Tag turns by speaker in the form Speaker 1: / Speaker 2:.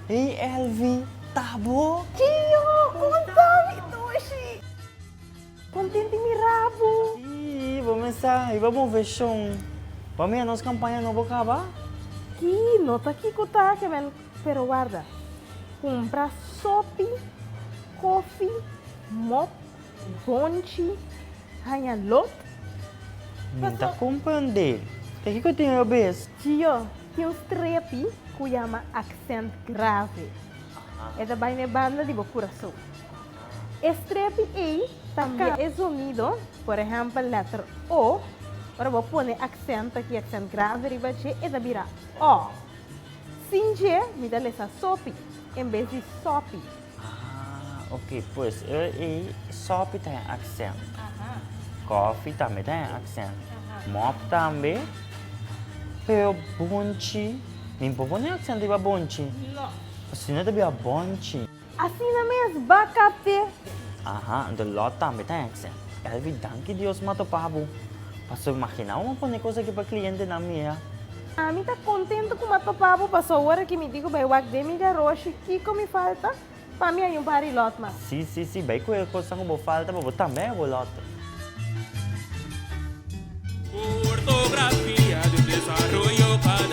Speaker 1: Hey Elvi, ta bo?
Speaker 2: Gio, konta mi dushi! Kontenti mira bo!
Speaker 1: Sí, bo mester riba moveshon. Bo a mira nos kampaña nobo kaba?
Speaker 2: Ki no ta kiko ta ke men, pero warda. Kumpra sopi, kofi, mop, bonchi, haña lot.
Speaker 1: Mi ta komprendé. Ta kiko tin robes?
Speaker 2: Gio, tin un strepi ku yama aksent grave. E ta bai na e banda di bo kurason. E strepi ei ta kambia e zonido, por ehèmpel lèter o, ora bo pone aksent aki, aksent grave riba dje, e ta bira o. Sin dje mi ta lesa sopi en bes di sòpi.
Speaker 1: Ah, ok, pues e ei sòpi ta e aksent. Kòfi tambe ta e aksent. Mòp tambe. Pero bonchi, mi por pone aksent riba bonchi?
Speaker 2: No.
Speaker 1: Pasobra no ta bira bonchi.
Speaker 2: Asina mes, ba kapte.
Speaker 1: Aha, anto Lot tambe ta ekse. Elvi, danki Dios m'a topa bo. Paso imagina bo m'a pone kos aki pa klientenan mira.
Speaker 2: Ami ta kontento ku m'a topa bo, paso awor aki mi di ku bai wak den mi garoshi kiko mi falta pa mi hay un par di lot mas.
Speaker 1: Si, si, si, bai ku e kosnan ku bo falta pa bo tambe hay bo lot.
Speaker 3: Ku ortografia di un desaroyo kada.